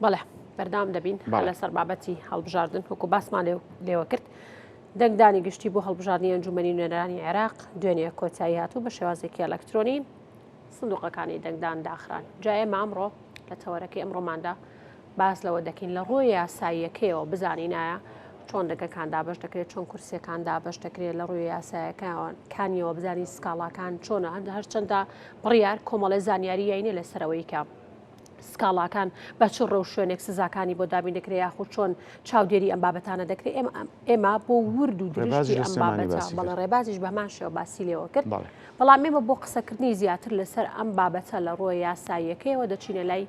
بەڵێ بەردەوام دەبین لەسەر بابەتی هەڵبژاردن وەکو باسمان لێوە کرد. دەنگدانی گشتی بۆ هەڵبژاردنی ئەنجومەنی نوێنەرانی عێراق دوێنێ کۆتایی هاتوو بە شێوازێکی ئەلکترۆنی سندوقەکانی دەنگدان داخران جا ئێمە ئەمڕۆ لە تەوەرەکەی ئەمڕۆماندا باس لەوە دەکەین لە ڕووی یاساییەکەیەوە بزانین ئایا چۆن دەنگەکان دابەش دەکرێت چۆن کورسیەکان دابەش دەکرێت لە ڕووی یاسایەکانیەوە بزانین سکاڵاکان چۆنە هەرچەندە بڕیار کۆمەڵێ زانیاری یاینێ لەسەرەوەی کە سکاڵاکان بە چ ڕێوشوێنێک سزاکانی بۆ دابین دەکرێت یاخود چۆن چاودێری ئەم بابەتانە دەکرێت ئێمە ئێمە بۆ ورد و درشتی ئەم بابەتە بەڵێ ڕێبازیش بەمان شێوە باسی لێوە کرد بەڵام ئێمە بۆ قسەکردنی زیاتر لەسەر ئەم بابەتە لە ڕووە یاساییەکەیەوە دەچینە لای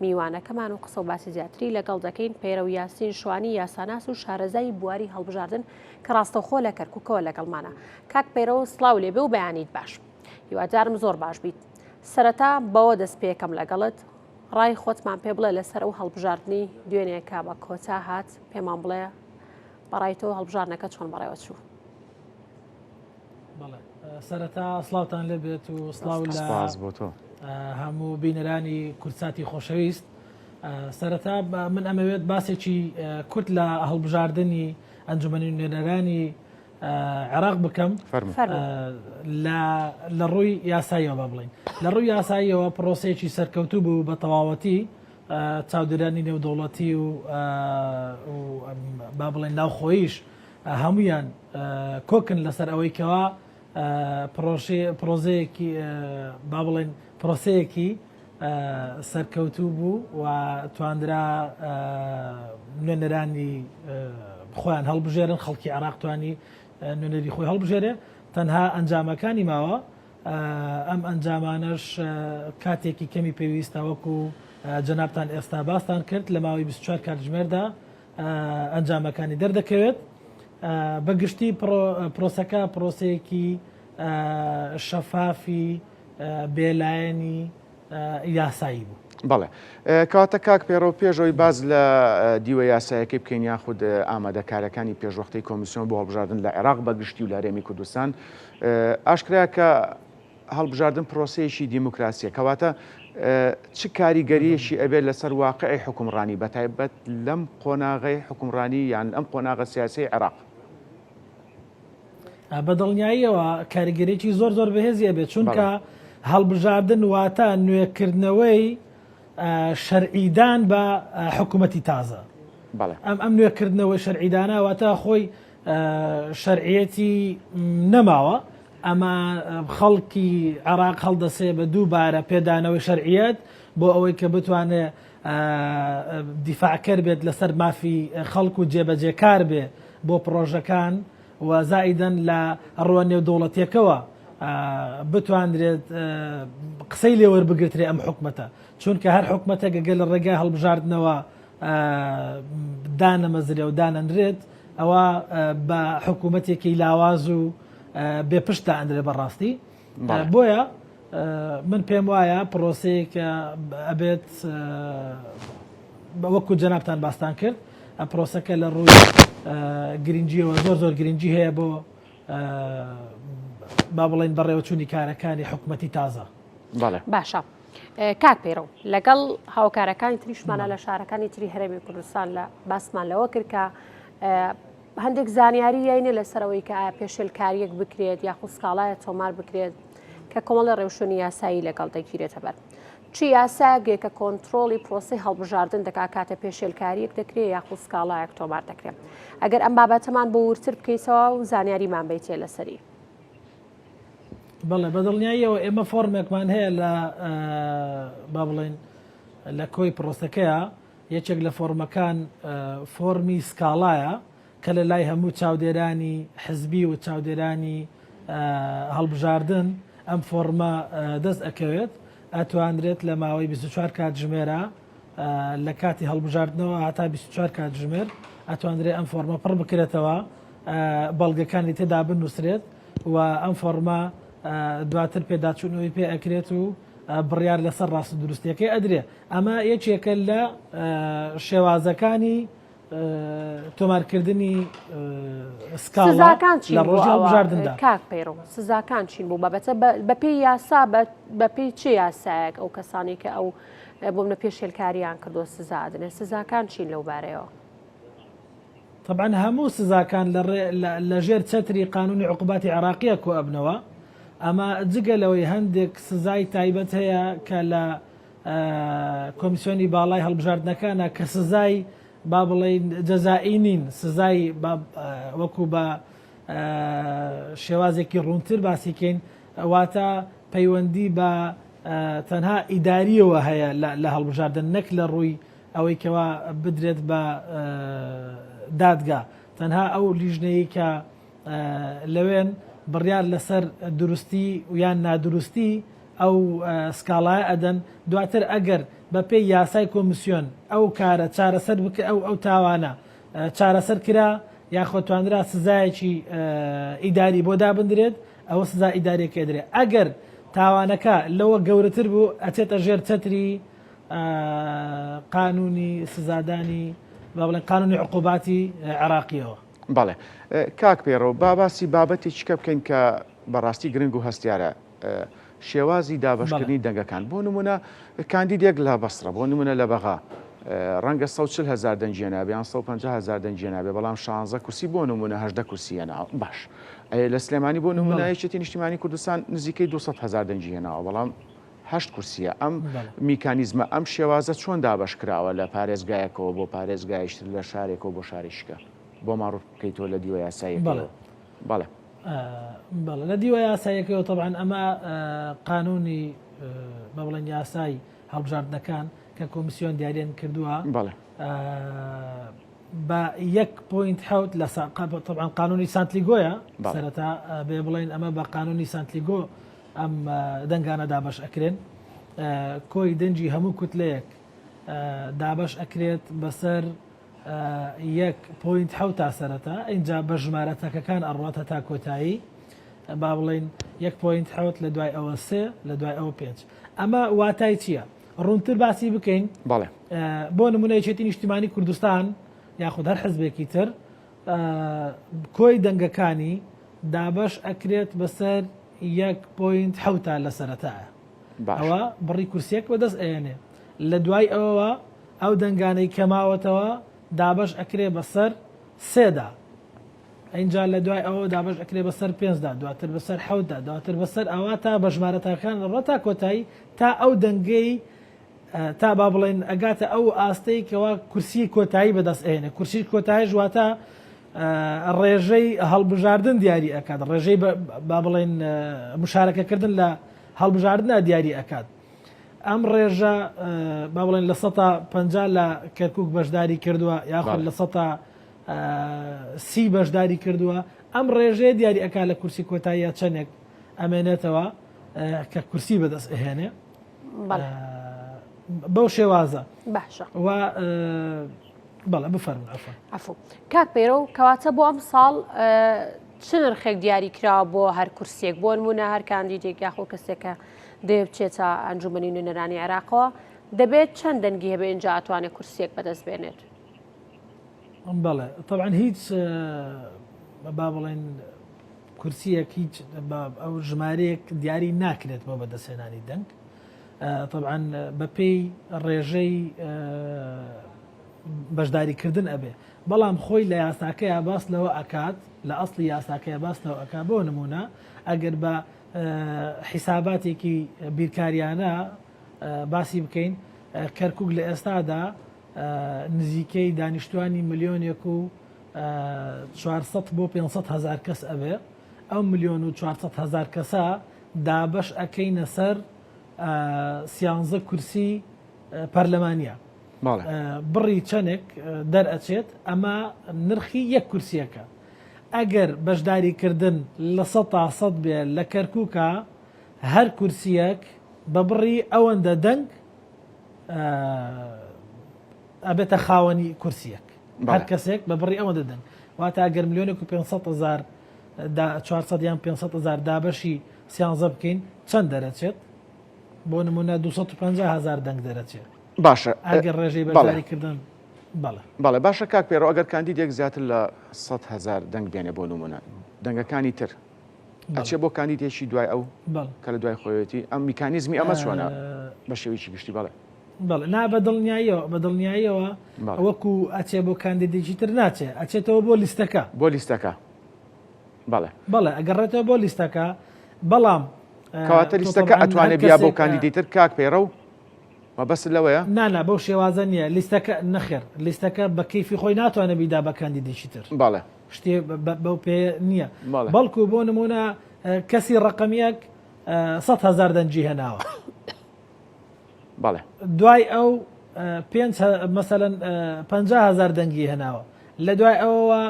میوانەکەمان و قسە و باسی زیاتری لەگەڵ دەکەین پەیرەو یاسین شوانی یاساناس و شارەزای بواری هەڵبژاردن کە ڕاستەوخۆ لە کەرکوکەوە لەگەڵمانە کاک پەیرەو سڵاو لێبێ و بەیانیت باش. هیوادارم زۆر باش بیت. سەرەتا بەوە دەست پێکەم لەگەڵت، ڕای خۆتمان پێ بڵێ لەسەر ئەو هەڵبژاردنەی دوێنێ کە بە کۆتا هات، پێمان بڵێ بەڕای تۆ هەڵبژاردنەکە چۆن بەڕێوە چوو؟ بەڵێ سەرەتا سڵاوتان لێبێت و سڵاو لە بۆ تۆ هەموو بینەرانی کوردساتی خۆشەویست. سەرەتا من ئەمەوێت باسێکی کورت لە هەڵبژاردنی ئەنجومەنی نوێنەرانی عێراق بکەم لە ڕووی یاساییەوە با بڵین لە ڕووی یاساییەوە پرۆسەیەکی سەرکەوتوو بوو بە تەواوەتی چاودێرانی نێودەوڵەتی و با بڵێن ناوخۆیش هەمویان کۆکن لەسەر ئەوەی کەوا پرۆزەیەکی با بڵێن پرۆسەیەکی سەرکەوتوو بوو و تواندرا نوێنەرانی خۆیان هەڵبژێرن خەڵکی عێراق توانی نوێنەری خۆی هەڵبژێرێ تەنها ئەنجامەکانی ماوە ئەم ئەنجامانەش کاتێکی کەمی پێویستە وەکو جەنابتان ئێستا باستان کرد لە ماوەی 24 کاتژمێردا ئەنجامەکانی دەردەکەوێت بە گشتی پرۆسەکە پرۆسەیەکی شەفافی بێلایەنی یاسایی بوو. بەڵێ. کەواتە کاک پەیڕەو پێش ئەوەی باس لە دیوە یاسایەکەی بکەین یاخود ئامادەکاریەکانی پێشوەختەی کۆمیسیۆن بۆ هەڵبژاردن لە عێراق بە گشتی و لە هەرێمی کوردستان ئاشکرایە کە هەڵبژاردن پرۆسەیەکی دیموکراسیە کەواتە چ کاریگەریەکی ئەبێت لەسەر واقعی حکومڕانی بەتایبەت لەم قۆناغەی حکومڕانی یان ئەم قۆناغە سیاسەی عێراق؟ بە دڵنیاییەوە کاریگەریی زۆر زۆر بەهێزی ئەبێت چونکە هەڵبژاردن واتە نوێکردنەوەی شەرعیدان بە حکوومەتی تازە ئەم ئەم نوێکردنەوەی شەرعیدانە واتە خۆی شەرعیەتی نەماوە ئەمە خەڵکی عێراق هەڵدەسێ بە دووبارە پێدانەوەی شەرعیەت بۆ ئەوەی کە بتوانێت دیفاعکەر بێت لەسەر مافی خەڵک و جێبەجێکار بێ بۆ پڕۆژەکان و زائیدەن لە ڕووە نێودەوڵەتیەکەوە بتواندرێت قسەی لێ وەربگرترێ ئەم حکومەتە چونکە هەر حکومەتێک گەر لە ڕێگای هەڵبژاردنەوە دانەمەزرێ و دانەنرێت ئەوە بە حکوومەتێکی لاواز و بێپشت دائەندرێ بەڕاستی بۆیە من پێم وایە پرۆسەیەکە ئەبێت وەکو جەنابتان باستان کرد پرۆسەکە لە ڕووی گرنگیەوە زۆر زۆر گرنگی هەیە بۆ با بڵێن بەڕێوەچوونی کارەکانی حکوومەتی تازە باشە کاک پەیڕەو لەگەڵ هاوکارەکانی تریشمانە لە شارەکانی تری هەرێمی کوردستان لە باسمان لەوە کرد کە هەندێک زانیاری یاینە لەسەرەوەی کە ئایا پێشێلکارییەک بکرێت یاخود سکاڵایە تۆمار بکرێت کە کۆمەڵی ڕێوشوێنی یاسایی لەگەڵ دەگیرێتە بەر. چی یاسایەک کە کۆنترۆڵی پرۆسەی هەڵبژاردن دەکات کاتە پێشێلکارییەک دەکرێت یاخود سکاڵایەک تۆمار دەکرێت. ئەگەر ئەم بابەتەمان بۆ وردتر بکەیتەوە و زانیاریمان بیتێ لەسەری. بەڵێ بە دڵنیاییەوە ئێمە فۆرمێکمان هەیە لە با بڵێین لە کۆی پرۆسەکەیە یەکێک لە فۆرمەکان فۆرمی سکاڵایە کە لە لای هەموو چاودێرانی حزبی و چاودێرانی هەڵبژاردن ئەم فۆرمە دەست ئەکەوێت ئەتوانرێت لە ماوەی 24 کاتژمێرا لە کاتی هەڵبژاردنەوە هەتا 24 کاتژمێر ئەتوانرێت ئەم فۆرمە پڕ بکرێتەوە بەڵگەکانی تێدا بنووسرێت و ئەم فۆرمە دواتر پێداچوونەوەی پێ ئەکرێت و بڕیار لەسەر ڕاست و دروستیەکەی ئەدرێ ئەمە یەکێکە لە شێوازەکانی تۆمارکردنی سکاڵا لە ڕۆژی هەڵبژاردندا. کاک پەیڕەو سزاکان چین بۆ بابەتە بەپێی یاسا بەپێی چ یاسایەک ئەو کەسانی کە ئەو. بۆ منە پێشێلکاریان کردووە سزا ئەدرێن سزاکان چین لەو بارەیەوە؟ تەبعەن هەموو سزاکان لە ژێر چەتری قانونی عقوباتی عێراقیە کۆ ئەبنەوە ئەمە جگە لەوەی هەندێک سزای تایبەت هەیە کە لە کۆمیسیۆنی باڵای هەڵبژاردنەکانە کە سزای با بڵێین جەزائی نین سزای وەکو بە شێوازێکی ڕوونتر باسیکەین واتە پەیوەندی بە تەنها ئیداریەوە هەیە لە هەڵبژاردن نەک لە ڕووی ئەوەی کەوا بدرێت بە دادگا تەنها ئەو لیژنەیە کە لەوێن بڕیار لەسەر دروستی یان نادروستی ئەو سکاڵایە ئەدەن دواتر ئەگەر بەپێی یاسای کۆمیسیۆن ئەو کارە چارەسەر بک ئەو ئەو تاوانە چارەسەر کرا یاخۆ توانرا سزایەکی ئیداری بۆ دابندرێت ئەوە سزا ئیداریەکە ئەدرێت ئەگەر تاوانەکە لەوە گەورەتر بوو ئەچێتە ژێر چەتری قانونی سزادانی با بڵێن قانونی عقوباتی عێراقیەوە. بەڵێ کاک پەیڕەو با باسی بابەتێکی کە بکەین کە بەڕاستی گرنگ و هەستیارە شێوازی دابەشکردنی دەنگەکان بۆ نمونە کاندیدێک لە بەسڕە بۆ نمونە لە بەغا ڕەنگە 140 هزار دەنگی هێنابێ یان 150 هزار دەنگی هێنابێ بەڵام 16 کورسی بۆ نمونە 18 کورسی هێناوە باش لە سلێمانی بۆ نمونە یەکێتی نیشتیمانی کوردستان نزیکەی 200 هزار دەنگی هێناوە بەڵام هەشت کورسیە ئەم میکانیزمە ئەم شێوازە چۆن دابەش کراوە لە پارێزگایەکەوە بۆ پارێزگایشتر لە شارێکەوە بۆ شارێکیکە بۆمان ڕوون بکەیتەوە لە دیوە یاساییەکەوە بەڵێ. بەڵێ لە دیوە یاساییەکەوە تەبعەن ئەمە قانونی بە بڵێن یاسای هەڵبژاردنەکان کە کۆمیسیۆن دیاریان کردووە بەڵێ بە یەک point حەوت لە تەبعەن قانونی سانتلیگۆیە سەرەتا بێ بڵێن ئەمە بە قانونی سانتلیگۆ ئەم دەنگانە دابەش ئەکرێن کۆی دەنگی هەموو کوتلەیەک دابەش ئەکرێت بەسەر یەک point حەوت تا سەرەتا ئینجا بە ژمارە تەکەکان ئەڕوات هەتا کۆتایی با بڵین یەک point حەوت لە دوای ئەوە سێ لە دوای ئەوە پێنج ئەمە واتای چییە؟ ڕوونتر باسی بکەین بەڵێ بۆ نمونە یەکێتی نیشتیمانی کوردستان یاخود هەر حزبێکی تر کۆی دەنگەکانی دابەش ئەکرێت بەسەر یەک point حەوتا لە سەرەتایە ئەوە بڕی کورسیەک بەدەست ئەیەنێ لە دوای ئەوەوە ئەو دەنگانەی کە ماوەتەوە دابەش ئەکرێ بەسەر سێدا ئینجا لە دوای ئەوە دابەش ئەکرێ بەسەر پێنجدا دواتر بەسەر حەوتدا دواتر بەسەر ئەوە تا بە ژمارە تاکان ڕە تا کۆتایی تا ئەو دەنگەی تا با بڵێن ئەگاتە ئەو ئاستەی کەوا کورسی کۆتایی بەدەست ئەهێنێ کورسی کۆتایش واتە ڕێژەی هەڵبژاردن دیاری ئەکات ڕێژەی با بڵێن مشارەکەکردن لە هەڵبژاردنە دیاری ئەکات ئەم ڕێژە با بڵێن لە سەتا 50 لە کەرکک بەشداری کردووە یاخود لە سەتا سی بەشداری کردووە ئەم ڕێژەیە دیاری ئەک لە کورسی کۆتاییە چەندێک ئەمێنێتەوە کە کورسی بەدەست ئەهێنێ بەو شێوازە باشە و بەڵێ بفەرمون عفوا عفو کاک پەیرەو کەواتە بۆ ئەم ساڵ چ نرخێک دیاری کراوە بۆ هەر کورسیەک بۆ نمونە هەر کاندیدێک یاخۆ کەسێکە دێ بچێتە ئەنجومەنی نوێنەرانی عێراقەوە دەبێت چەند دەنگی هەبێ اینجا ئەتوانێت کورسیەک بەدەست بێنێت بەڵێ طبعا هیچ با بڵێن کورسیەک هیچ ئەو ژمارەیەک دیاری ناکرێت بۆ بەدەستهێنانی دەنگ طبعا بەپێی ڕێژەی بەشداریکردن ئەبێ بەڵام خۆی لە یاساکەیا باس لەوە ئەکات لە ئەسڵی یاساکەیا باس لەوە ئەکات بۆ نمونە ئەگەر بە حیساباتێکی بیرکاریانە باسی بکەین کەرکک لە ئێستادا نزیکەی دانیشتوانی ملیۆنێک و 400 بۆ 500 هزار کەس ئەبێ ئەو ملیۆن و 400 هزار کەسە دابەش ئەکەینە سەر سیانزە کورسی پەرلەمانیە بڕی چەندێک دەرئەچێت ئەمە نرخی یەک کورسیەکە ئەگەر بەشداریکردن لە سە تا سەد بێ لە کەرکووکە هەر کورسیەک بە بڕی ئەوەندە دەنگ ئەبێتە خاوەنی کورسیەک هەر کەسێک بە بڕی ئەوەندە دەنگ واتە ئەگەر ملیۆنێک و 500 هزار 400 یان 500 هزار دابەشی سیانزە بکەین چەند دەرەچێت بۆ نمونە 250 هزار دەنگ دەرەچێت باشە ئەگەر ڕێژەی بەشداری کردن بەڵێ. بەڵێ باشە کاک پێڕۆ ئەگەر کاندیدێک زیاتر لە 100 هزار دەنگ بێنێ بۆ نمونە دەنگەکانی تر ئەچێ بۆ کاندیدێکی دوای ئەو کە لە دوای خۆیەتی ئەم میکانیزمی ئەمە چۆنە بە شێوەیەکی گشتی بەڵێ. بەڵێ نا بە دڵنیاییەوە بە دڵنیاییەوە وەکو ئەچێ بۆ کاندیدێکی تر ناچێ ئەچێتەوە بۆ لیستەکە بۆ لیستەکە بەڵێ بەڵێ ئەگەڕێتەوە بۆ لیستەکە بەڵام کەواتە لیستەکە ئەتوانێت بیا بۆ کاندیدی تر کاک پەیڕەو مەبەست لەوەیە؟ نا نا بەو شێوازە نییە لیستەکە نەخێر لیستەکە بە کەیفی خۆی ناتوانێت بیدا بە کاندیدێکی تر بەڵێ شتێ بەو پێ نییە بەڵکو بۆ نمونە کەسی ڕقم یەک 100 هزار دەنگی هێناوە بەڵێ دوای ئەو پێنج مەسەلەن 50 هزار دەنگی هێناوە لە دوای ئەوەوە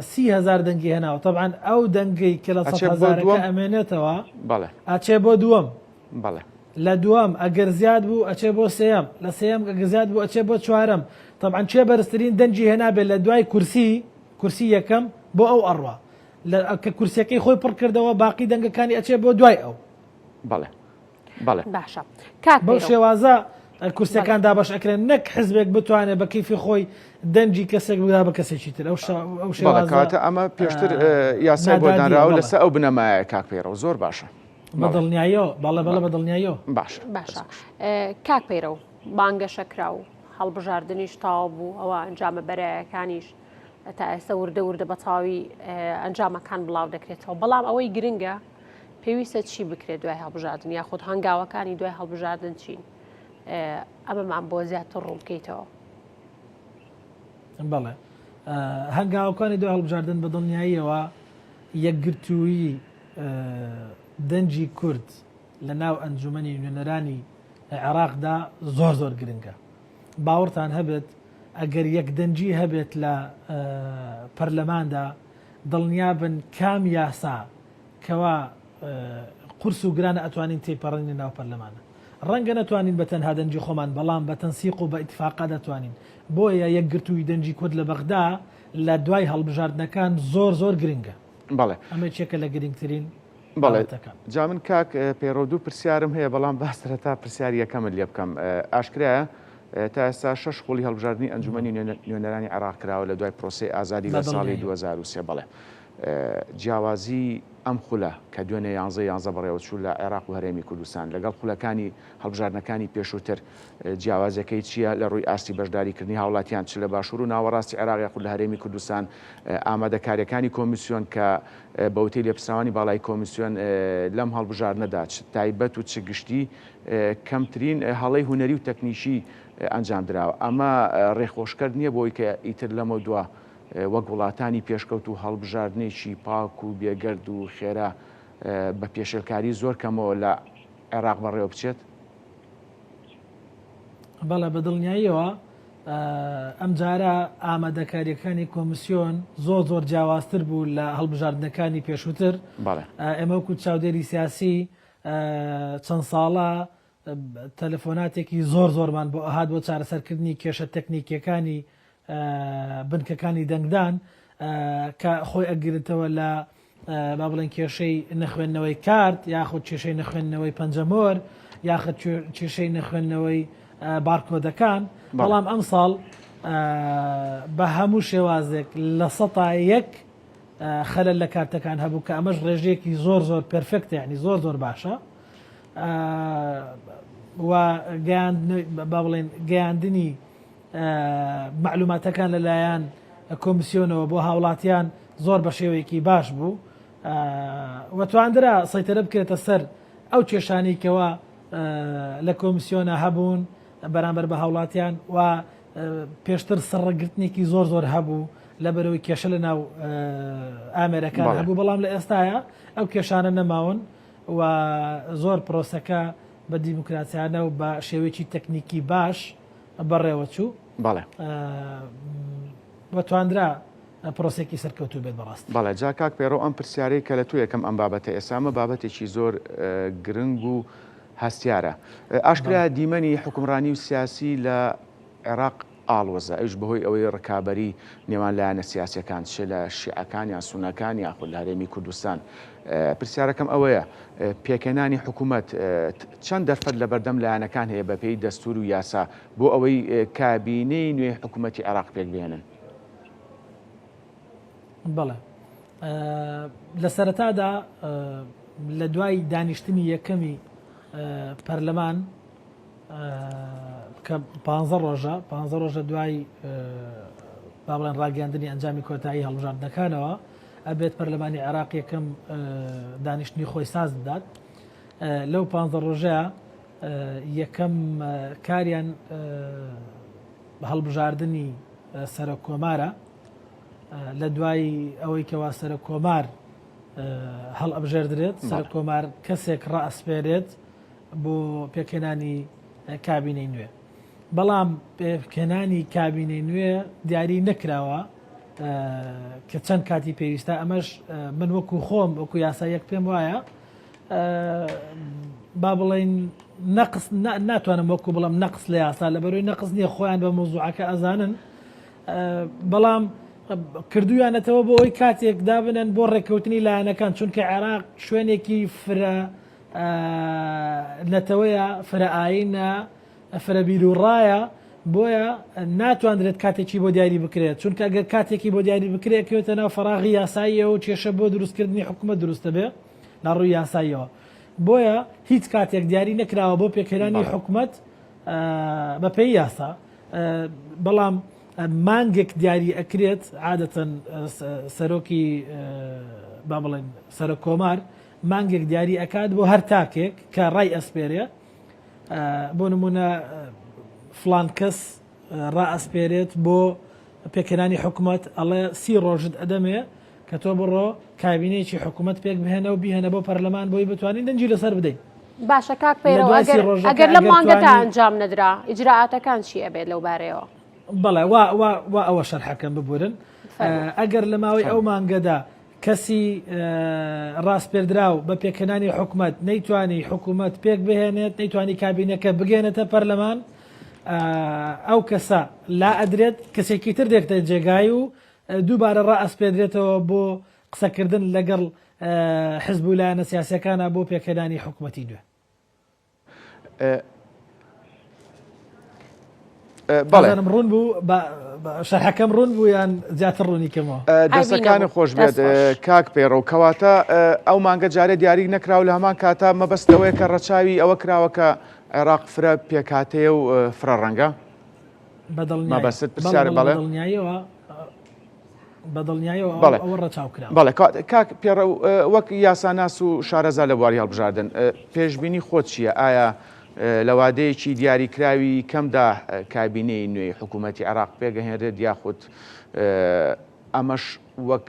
30 هزار دەنگی هێناوە طبعا ئەو دەنگەی کە لە ئەچێ بۆ هزارەکە دووەم؟ ئەمێنێتەوە بەڵێ ئەچێ بۆ دووەم بەڵێ لە دووەم ئەگەر زیاد بوو ئەچێ بۆ سێیەم لە سێیەم ئەگەر زیاد بوو ئەچێ بۆ چوارەم طبعا کێ بەرزترین دەنگی هێنابێت لە دوای کورسی کورسی یەکەم بۆ ئەو ئەڕوا لە کە کورسیەکەی خۆی پڕ کردەوە باقی دەنگەکانی ئەچێ بۆ دوای ئەو بەڵێ بەڵێ. باشە کاک بەو پەیڕەو. شێوازە کورسیەکان دابەش ئەکرێن نەک حزبێک بتوانێت بە کەیفی خۆی دەنگی کەسێک بدا بە کەسێکی تر ئەو ئەو بەڵێ شێوازە کەواتە ئەمە پێشتر یاسای بۆ نادادیە دانراوە بەڵێ. لەسەر ئەو بنەمایە کاک پەیڕەو زۆر باشە بە دڵنیاییەوە بەڵێ بەڵێ بە دڵنیاییەوە. باشە باشە کاک پەیرەو بانگەشە کرا و هەڵبژاردنیش تەواو بوو ئەوە ئەنجامە بەرایەکانیش تا ئێستا وردە وردە بە تەواوی ئەنجامەکان بڵاو دەکرێتەوە بەڵام ئەوەی گرنگە پێویستە چی بکرێت دوای هەڵبژاردن یاخود هەنگاوەکانی دوای هەڵبژاردن چین ئەمەمان بۆ زیاتر ڕوون بکەیتەوە. بەڵێ هەنگاوەکانی دوای هەڵبژاردن بە دڵنیاییەوە یەکگرتوویی دەنگی کورد لە ناو ئەنجومەنی نوێنەرانی عێراقدا زۆر زۆر گرنگە باوەڕتان هەبێت ئەگەر یەکدەنگی هەبێت لە پەرلەماندا دڵنیابن کام یاسا کەوا قورس و گرانە ئەتوانین تێیپەڕێنینە ناو پەرلەمانە. ڕەنگە نەتوانین بە تەنها دەنگی خۆمان بەڵام بە تەنسیق و بە ئیتفاقا دەتوانین. بۆیە یەکگرتوویی دەنگی کورد لە بەغدا لە دوای هەڵبژاردنەکان زۆر زۆر گرنگە. بەڵێ. ئەمە یەکێکە لە گرنگترین بەڵێ. بابەتەکان. جا من کاک پەیڕەو دوو پرسیارم هەیە بەڵام با سەرەتا پرسیاری یەکەمت لێ بکەم. ئاشکرایە تا ئێستا شەش خولی هەڵبژاردنی ئەنجومەنی نوێنەرانی عێراق کراوە لە دوای پرۆسەی ئازادی لە ساڵی 2003 بەڵێ. جیاوازی ئەم خولە کە دوێنێ یانزە یانزە بەڕێوەچوو لە عێراق و هەرێمی کوردستان لەگەڵ خولەکانی هەڵبژاردنەکانی پێشووتر جیاوازیەکەی چییە لە ڕووی ئاستی بەشداریکردنی هاوڵاتیان چ لە باشوور و ناوەڕاستی عێراق یاخود لە هەرێمی کوردستان ئامادەکاریەکانی کۆمیسیۆن کە بە وتەی لێپرسراوانی باڵای کۆمیسیۆن لەم هەڵبژاردنەدا چ تایبەت و چ گشتی کەمترین هەڵەی هونەری و تەکنیکی ئەنجامدراوە ئەمە ڕێخۆشکەر نییە بۆی کە ئیتر لەمەودوا وەک وڵاتانی پێشکەوتوو هەڵبژاردنێکی پاک و بێگەرد و خێرا بە پێشێلکاری زۆر کەمەوە لە عێراق بەڕێوە بچێت؟ بەڵێ بە دڵنیاییەوە ئەمجارە ئامادەکاریەکانی کۆمیسیۆن زۆر زۆر جیاوازتر بوو لە هەڵبژاردنەکانی پێشووتر ئێمە وەکو چاودێری سیاسی چەند ساڵە تەلەفۆناتێکی زۆر زۆرمان بۆ ئەهات بۆ چارەسەرکردنی کێشە تەکنیکیەکانی بنکەکانی دەنگدان کە خۆی ئەگرێتەوە لە با بڵێن کێشەی نەخوێندنەوەی کارت یاخود کێشەی نەخوێندنەوەی پەنجەمۆر یاخود کێشەی نەخوێندنەوەی بارکۆدەکان بەڵام ئەم ساڵ بە هەموو شێوازێک لە سەتا یەک خەلەل لە کارتەکان هەبوو کە ئەمەش ڕێژەیەکی زۆر زۆر perfect ە یعنی زۆر زۆر باشە و با بڵێن گەیاندنی مەعلوماتەکان لەلایەن کۆمسیۆنەوە بۆ هاوڵاتیان زۆر بە شێوەیەکی باش بوو و تواندرا سەیتەرە بکرێتە سەر ئەو کێشانەی کەوا لە کۆمسیۆنە هەبوون بەرامبەر بە هاوڵاتیان و پێشتر سڕگرتنێکی زۆر زۆر هەبوو لەبەرەوەی کێشە لە ناو ئامێرەکان هەبوو بەڵام لە ئێستاە ئەو کێشانە نەماون و زۆر پرۆسەکە بە دیموکراسیانە و بە شێوەیەکی تەکنیکی باش بەڕێوەچوو. بەڵێ. و تواندرا پرۆسەیەکی سەرکەوتوو بێت بەڕاستی. بەڵێ جا کاک پەیڕەو ئەم پرسیارەی کە لە تۆ یەکەم ئەم بابەتە ئێستا ئەمە بابەتێکی زۆر گرنگ و هەستیارە. ئاشکرایە دیمەنی حوکمڕانی و سیاسی لە عێراق ئاڵۆزە، ئەویش بەهۆی ئەوەی ڕکابەری نێوان لایەنە سیاسیەکان چ لە شیعەکان یان سوننەکان یاخود لە هەرێمی کوردستان. پرسیارەکەم ئەوەیە پێکهێنانی حکوومەت چەند دەرفەت لەبەردەم لایەنەکان هەیە بەپێی دەستوور و یاسا بۆ ئەوەی کابینەی نوێی حکوومەتی عێراق پێکبهێنن؟ بەڵێ لە سەرەتادا لە دوای دانیشتنی یەکەمی پەرلەمان. کە پانزە ڕۆژە پانزە ڕۆژە دوای با بڵێن ڕاگەیاندنی ئەنجامی کۆتایی هەڵبژاردنەکانەوە ئەبێت پەرلەمانی عێراق یەکەم دانیشتنی خۆی ساز بدات لەو پانزە ڕۆژەیە یەکەم کاریان هەڵبژاردنی سەرۆک کۆمارە لە دوای ئەوەی کەوا سەرۆک کۆمار هەڵئەبژێردرێت سەرۆک کۆمار کەسێک ڕائەسپێرێت بۆ پێکهێنانی کابینەی نوێ بەڵام پێکهێنانی کابینەی نوێ دیاری نەکراوە کە چەند کاتی پێویستە ئەمەش من وەکو خۆم وەکو یاسایەک پێم وایە با بڵین نەقس ناتوانم وەکو بڵم نەقس لە یاسا لە بەرەوەی نەقس نییە خۆیان بە مۆزوعەکە ئەزانن بەڵام کردویانەتەوە بۆ ئەوی کاتێک دابنن بۆ ڕێککەوتنی لایەنەکان چونکە عێراق شوێنێکی فرە نەتەوەیە، فرە ئایینە، فرە بیروڕایە، بۆیە ناتواندرێت کاتێکی بۆ دیاری بکرێت، چونکە ئەگەر کاتێکی بۆ دیاری بکرێت ئەکەوێتە ناو فەراغی یاساییەوە و کێشە بۆ دروستکردنی حکومەت دروست دەبێت لە ڕووی یاساییەوە. بۆیە هیچ کاتێک دیاری نەکراوە بۆ پێکهێنانی حکومەت بەپێی یاسا، بەڵام مانگێک دیاری ئەکرێت عادەتەن سەرۆکی با بڵێن سەرۆک کۆمار مانگێک دیاری ئەکات بۆ هەر تاکێک کە ڕای ئەسپێرێ بۆ نمونە فلان کەس ڕائەسپێرێت بۆ پێکهێنانی حکوومەت ئەڵێ سی ڕۆژت ئەدەمێ کە تۆ بڕۆ کابینەیەکی حکوومەت پێک بهێنە و بیهێنە بۆ پەرلەمان بۆی بتوانین دەنگی لەسەر بدەین. باشە کاک پەیرەو ئەگەر ئەگەر لەم مانگەدا ئەنجام نەدرا ئیجرائاتەکان چی ئەبێت لەو بارەیەوە؟ بەڵێ وا وا وا ئەوە شەرحەکەم ببورن ئەگەر لە ماوەی ئەو مانگەدا کەسی ڕاسپێردراو بە پێکهێنانی حکومەت نەیتوانی حکومەت پێک بهێنێت، نەیتوانی کابینەکە بگەێنێتە پەرلەمان، ئەو کەسە لا ئەدرێت، کەسێکی تر دێتە جێگای و دووبارە ڕائەسپێردرێتەوە بۆ قسەکردن لەگەڵ حزب و لایەنە سیاسیەکانە بۆ پێکهێنانی حکومەتی نوێ. بەڵێ ڕوون بوو شەرحەکەم ڕوون بوو یان زیاتر ڕوونی کەمەوە دەستەکانی خۆش بێت کاک پەیڕەو کەواتە ئەو مانگە جارێ دیاری نەکراو لە هەمان کاتا مەبەست لەوەیە کە ڕەچاوی ئەوە کراوە کە عێراق فرە پێکاتەیە و فرە ڕەنگە مەبەست پرسیار بەڵێ دڵنیاییەوە بە دڵنیایەوە بەڵێ ئەوە ڕەچاو کراوە. بەڵێ کاک پێڕەو وەک یاساناس و شارەزا لە بواری هەڵبژاردن پێشبینی خۆت چییە؟ ئایا لە وادەیەکی دیاریکراوی کەمدا کابینەی نوێی حکوومەتی عێراق پێگەهێنرێت یاخود ئەمەش وەک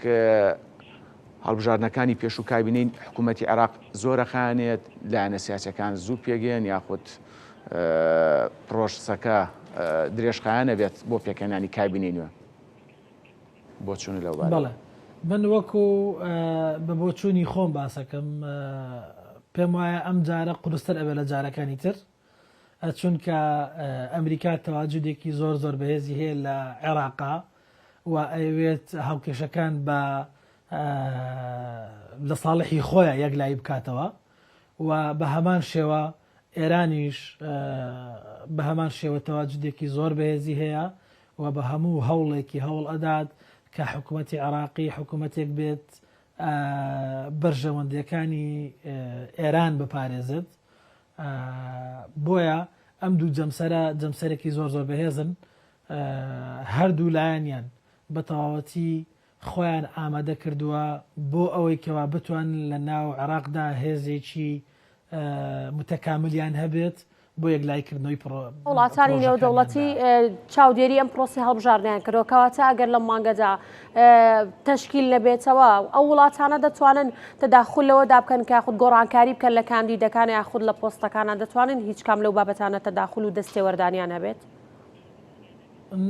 هەڵبژاردنەکانی پێشوو کابینەی حکوومەتی عێراق زۆرە خایەنێت لایەنە سیاسەکان زوو پێگەن یاخود پرۆسەکە درێژخایەنە بێت بۆ پێکهێنانی کابینەی نوێ؟ بۆچوونت لەو بارەوە؟ بەڵێ من وەکو بە بۆچوونی خۆم باسەکەم پێم وایە ئەم جارە قورستر ئەبێ لە جارەکانی تر چونکە ئەمریکا تەواجودێکی زۆر زۆر بەهێزی هەیە لە عێراقا و ئەیەوێت هاوکێشەکان بە لە ساڵحی خۆیان یەکلایی بکاتەوە و بە هەمان شێوە ئێرانیش بە هەمان شێوە تەواجودێکی زۆر بەهێزی هەیە و بە هەموو هەوڵێکی هەوڵ ئەدات کە حکوومەتی عێراقی حکوومەتێک بێت بەرژەوەندیەکانی ئێران بپارێزێت بۆیە ئەم دوو جەمسەرە جەمسەرێکی زۆر زۆر بەهێزن هەردوو لایەنیان بە تەواوەتی خۆیان ئامادە کردووە بۆ ئەوەی کەوا بتوانن لە ناو عێراقدا هێزێکی متەکاملیان هەبێت بۆ یەکلاییکردنەوەی وڵاتانی نێودەوڵەتی چاودێری ئەم پرۆسی هەڵبژاردنیان کردەوە کەواتە ئەگەر لەم مانگەدا تەشکیل نەبێتەوە ئەو وڵاتانە دەتوانن تەداخل لەوەدا بکەن کە خود گۆڕانکاری بکەن لە کاندیدەکان یاخود لە پۆستەکانە دەتوانن هیچ کام لەو بابەتانە تەداخل و دەستێوەردانیان هەبێت؟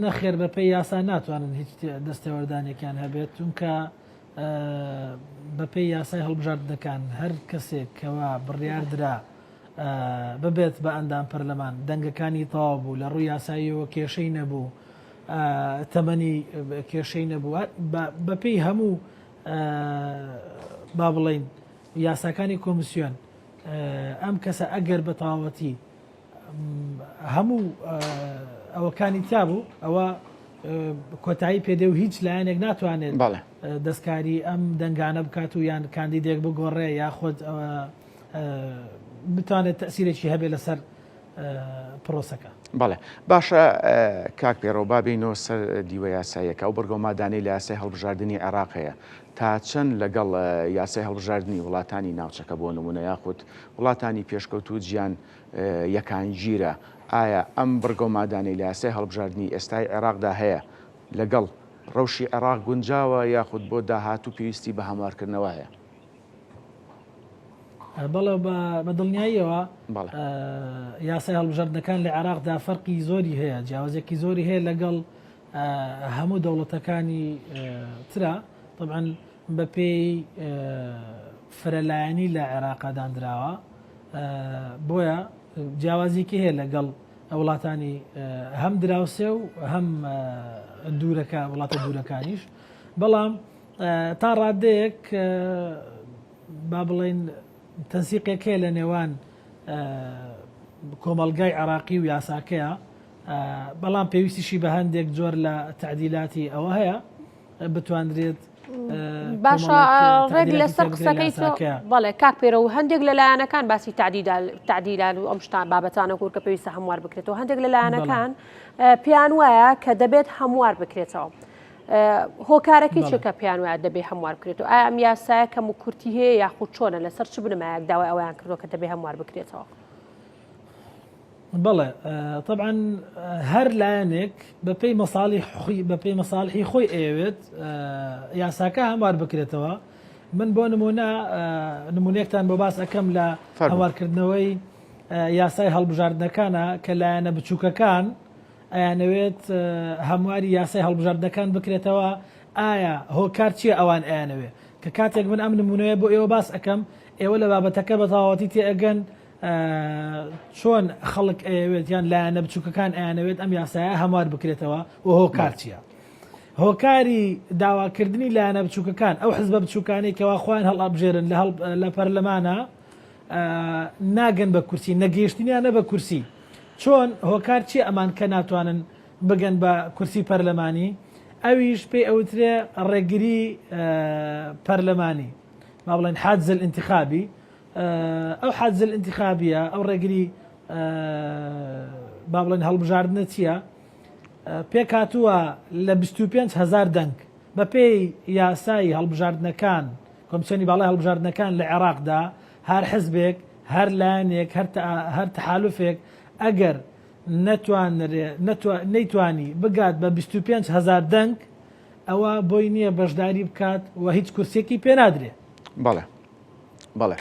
نەخێر بەپێی یاسا ناتوانن هیچ دەستێوەردانێکیان هەبێت چونکە بەپێی یاسای هەڵبژاردنەکان هەر کەسێک کەوا بڕیار درا ببێت بە ئەندام پەرلەمان دەنگەکانی تەواو بوو لە ڕووی یاساییەوە کێشەی نەبوو تەمەنی کێشەی نەبوو بەپێی هەموو با بڵین یاساکانی کۆمیسیۆن ئەم کەسە ئەگەر بە تەواوەتی هەموو ئەوەکانی تیا بوو ئەوە کۆتایی پێدێ و هیچ لایەنێک ناتوانێت دەستکاری ئەم دەنگانە بکات و یان کاندیدێک بگۆڕێ یاخود بتوانێت تەسیرێکی هەبێ لەسەر. پرۆسەکە. بەڵێ باشە کاک پێڕەو با بێینەوە سەر دیوە یاساییەکە ئەو بڕگە و مادانەی لە یاسای هەڵبژاردنی عێراق هەیە تا چەند لەگەڵ یاسای هەڵبژاردنی وڵاتانی ناوچەکە بۆ نمونە یاخود وڵاتانی پێشکەوتوو جیان یەکانگیرە ئایا ئەم بڕگە و مادانەی لە یاسای هەڵبژاردنی ئێستای عێراقدا هەیە لەگەڵ ڕەوشی عێراق گونجاوە یاخود بۆ داهاتوو پێویستی بە هەموارکردنەوە هەیە؟ بەڵێ بە دڵنیاییەوە یاسای هەڵبژاردنەکان لە عێراقدا فەرقی زۆری هەیە جیاوازێکی زۆری هەیە لەگەڵ هەموو دەوڵەتەکانی ترا طبعا بەپێی فرەلایەنی لە عێراقا دانراوە بۆیە جیاوازیکی هەیە لەگەڵ وڵاتانی هەم دراوسێ و هەم دوورەکە وڵاتە دوورەکانیش بەڵام تا ڕادەیەک با بڵێین تەنسیقێک هەیە لە نێوان کۆمەڵگای عراقی و یاساکەیە بەڵام پێویستیشی بە هەندێک جۆر لە تعدیلاتی ئەوە هەیە بتواندرێت باشە ڕێک لەسەر قسەکەی بەڵێ کاک پێرە و هەندێک لە لایەنەکان باسی تعدیلان و ئەم شتان بابەتانە کورد کە پێویستە هەموار بکرێتەوە هەندێک لە لایەنەکان پێیان وایە کە دەبێت هەموار بکرێتەوە. هۆکارەکەی چیە کە پێیان وایە دەبێ هەموار بکرێتەوە؟ ئایا ئەم یاسایە کەم و کورتی هەیە یاخود چۆنە لەسەر چ بنەمایەک داوای ئەوەیان کردووە کە دەبێ هەموار بکرێتەوە؟ بەڵێ طبعا هەر لایەنێک بەپێی مەساڵی خۆی بەپێی مەساڵحی خۆی ئەیەوێت یاساکە هەموار بکرێتەوە من بۆ نمونە نمونەیەکتان بۆ باس ئەەکەم لە هەموارکردنەوەی یاسای هەڵبژاردنەکانە کە لایەنە بچووکەکان ئەیانەوێت هەمواری یاسای هەڵبژاردنەکان بکرێتەوە، ئایا هۆکار چیە ئەوان ئەیانەوێت؟ کە کاتێک من ئەم نمونەیە بۆ ئێوە باس ئەکەم ئێوە لە بابەتەکە بە تەواوەتی تێئەگەن چۆن خەڵک ئەیەوێت یان لایەنە بچووکەکان ئەیانەوێت ئەم یاسایە هەموار بکرێتەوە و هۆکار چیە؟ هۆکاری داواکردنی لایەنە بچووکەکان ئەو حزبە بچووکانەی کەوا خۆیان هەڵئەبژێرن لە پەرلەمانە ناگەن بە کورسی نەگەیشتنیانە بە کورسی چۆن؟ هۆکار چیە ئەمان کە ناتوانن بگەن بە کورسی پەرلەمانی؟ ئەویش پێی ئەوترێ ڕێگری پەرلەمانی با بڵێن حاجز الانتخابی ئەو حاجز الانتخابیە ئەو ڕێگری با بڵێن هەڵبژاردنە چییە؟ پێکهاتووە لە 25 هزار دەنگ بەپێی یاسای هەڵبژاردنەکان کۆمسیۆنی باڵای هەڵبژاردنەکان لە عێراقدا هەر حزبێک هەر لایەنێک، هەر تەحالوفێک ئەگەر نەتوانرێ نەیتوانی بگات بە 25 هەزار دەنگ ئەوە بۆی نییە بەشداری بکات و هیچ کورسیەکی پێ نادرێ. بەڵێ بەڵێ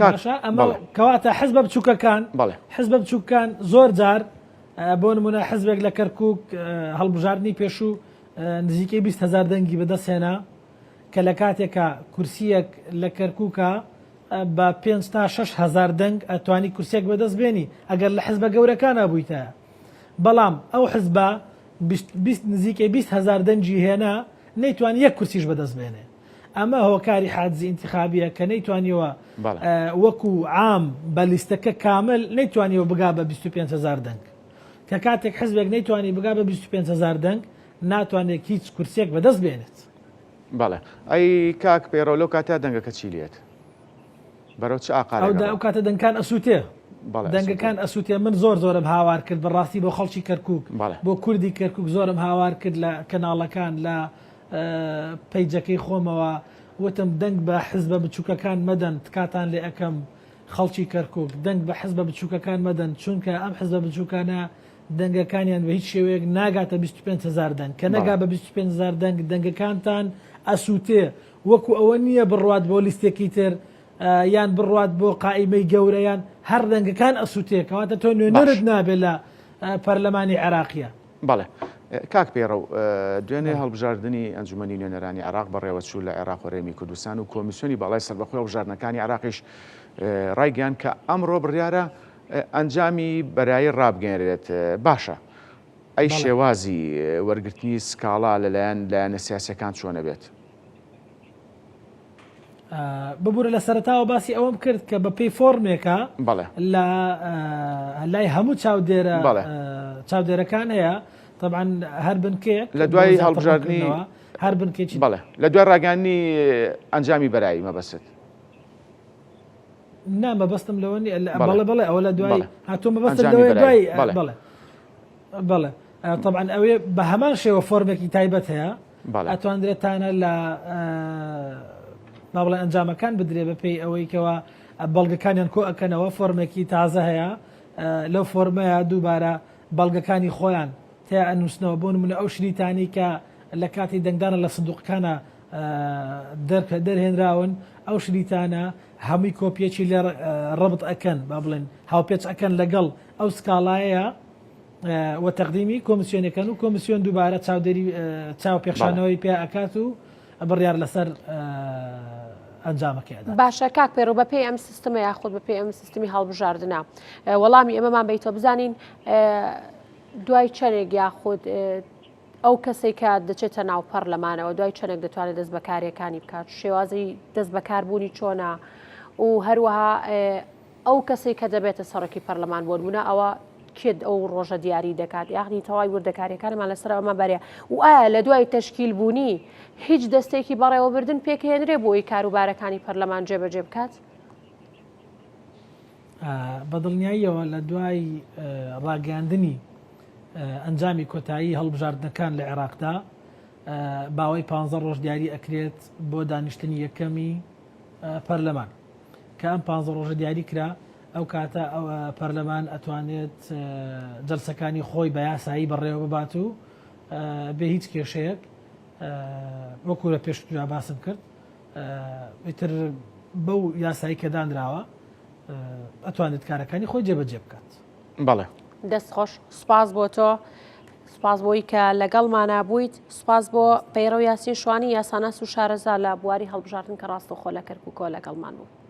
باشە ئەمە کەواتە حزبە بچووکەکان بەڵێ حزبە بچووکەکان زۆر جار بۆ نمونە حزبێک لە کەرکک هەڵبژاردنی پێشوو نزیکەی 20 هەزار دەنگی بەدەستهێنا کە لە کاتێکا کورسیەک لە کەرکوکە بە پێنج تا 6 هەزار دەنگ ئەتوانی کورسیەک بەدەست بێنی ئەگەر لە حزبە گەورەکانا بوویتایە بەڵام ئەو حزبە 20 نزیکەی 20 هەزار دەنگی هێنا نەیتوانی یەک کورسیش بەدەست بێنێ ئەمە هۆکاری حاجزی ئینتخابیە کە نەیتوانیوە وەکو عام بە لیستەکە کامل نەیتوانیوە بگا بە 25 هەزار دەنگ کە کاتێک حزبێک نەیتوانی بگا بە 25 هەزار دەنگ ناتوانێت هیچ کورسیەک بەدەست بێنێت. بەڵێ ئەی کاک پەیڕەو لەو کاتە دەنگەکە چی لێت بەرەو چ ئاقارێک ئەودا ئەو کاتە دەنگکان ئەسووتێ دەنگەکان ئەسووتێ من زۆر زۆرم هاوار کرد بەڕاستی بۆ خەڵکی کەرکک بۆ کوردی کەرکک زۆرم هاوار کرد لە کەناڵەکان لە پەیجەکەی خۆمەوە وتم دەنگ بە حزبە بچووکەکان مەدەن تکاتان لێ ئەەکەم خەڵکی کەرکک دەنگ بە حزبە بچووکەکان مەدەن چونکە ئەم حزبە بچووکانە دەنگەکانیان بە هیچ شێوەیەک ناگاتە 25 هەزار دەنگ، کە نەگا بە 25 هەزار دەنگ دەنگەکانتان ئەسووتێ، وەکو ئەوە نییە بڕوات بۆ لیستێکی تر یان بڕوات بۆ قائیمەی گەورە یان هەر دەنگەکان ئەسووتێ، کەواتە تۆ نوێنەرت نابێ لە پەرلەمانی عێراقیە. بەڵێ کاک پەیڕەو، دوێنێ هەڵبژاردنی ئەنجومەنی نوێنەرانی عێراق بەڕێوەچوو لە عێراق و هەرێمی کوردستان و کۆمیسیۆنی باڵای سەربەخۆی هەڵبژاردنەکانی عێراقیش ڕایگەیاند کە ئەمڕۆ بڕیارە ئەنجامی بەرایی ڕابگەیەنرێت باشە ئەی شێوازی وەرگرتنی سکاڵا لەلایەن لایەنە سیاسەکان چۆنە بێت؟ ببورە لە سەرتاوە باسی ئەوەم کرد کە بە پێی فۆرمێکە لە لای هەموو چاودێرە چاودێرەکان هەیە طبعا هەر بنکەیەک لە دوای هەڵبژاردنی هەر بنکێکی بەڵێ لە دوای ڕاگەیاندنی ئەنجامی بەرایی مەبەست. نا مەبەستم لەوە نیە بەڵێ بەڵێ ئەوە لە دوای هاتوو مەبەستم لەوەیە دوای بەڵێ بەڵێ طبعا ئەوێ بە هەمان شێوە فۆرمێکی تایبەت هەیە ئەتواندرێت تانە لە با بڵێ ئەنجامەکان بدرێ بە پێی ئەوەی کەوا بەڵگەکانیان کۆ ئەکەنەوە فۆرمێکی تازە هەیە لەو فۆرمەیە دووبارە بەڵگەکانی خۆیان تیا ئەنووسنەوە بۆ نمونە ئەو شریتانی کە لە کاتی دەنگدانە لە سندوقەکانە دەرکە دەرهێنراون ئەو شریتانە هەمووی کۆپیەکی لێ ڕەبت ئەکەن با بڵێن هاوپێچ ئەکەن لەگەڵ ئەو سکاڵایە و تەقدیمی کۆمیسیۆنەکەن و کۆمیسیۆن دووبارە چاودێری چاو پێخشانەوەی پێ ئەکات و بڕیار لەسەر ئەنجامەکەی ئەدات. باشە کاک پەیڕەو بەپێی ئەم سیستمە یاخود بەپێی ئەم سیستمی هەڵبژاردنە وەڵامی ئێمەمان بیتەوە بزانین دوای چەندێک یاخود ئەو کەسێک کە دەچێتە ناو پەرلەمانەوە دوای چەندێک دەتوانێت دەست بەکارەکانی بکات شێوازی دەست بەکاربوونی چۆنە و هەروەها ئەو کەسەی کە دەبێتە سەرۆکی پەرلەمان بۆ نمونە ئەوە کێ ئەو ڕۆژە دیاری دەکات یاخنی تەواوی وردەکاریەکانمان لەسەر ئەمە بەرێ و ئایا لە دوای تەشکیل بوونی هیچ دەستێکی بەڕێوەبردن پێکهێنرێ بۆ ئەوی کاروبارەکانی پەرلەمان جێبەجێ بکات؟ بە دڵنیاییەوە لە دوای ڕاگەیاندنی ئەنجامی کۆتایی هەڵبژاردنەکان لە عێراقدا باوەی پ ڕۆژ دیاری ئەکرێت بۆ دانیشتنی یەکەمی پەرلەمان. کە ئەم پانزە ڕۆژە دیاری کرا ئەو کاتە پەرلەمان ئەتوانێت جەلسەکانی خۆی بە یاسایی بەڕێوە ببات و بێ هیچ کێشەیەک وەکو لە پێشترا باسم کرد ئیتر بەو یاسایی کە دانراوە ئەتوانێت کارەکانی خۆی جێبەجێ بکات. بەڵێ. دەست خۆش سوپاس بۆ تۆ سوپاس بۆی کە لەگەڵمانا بوویت سوپاس بۆ پەیڕەو یاسین شوانی یاساناس و شارەزا لە بواری هەڵبژاردن کە ڕاستەوخۆ لە کەرکووکەوە لەگەڵمان بوو.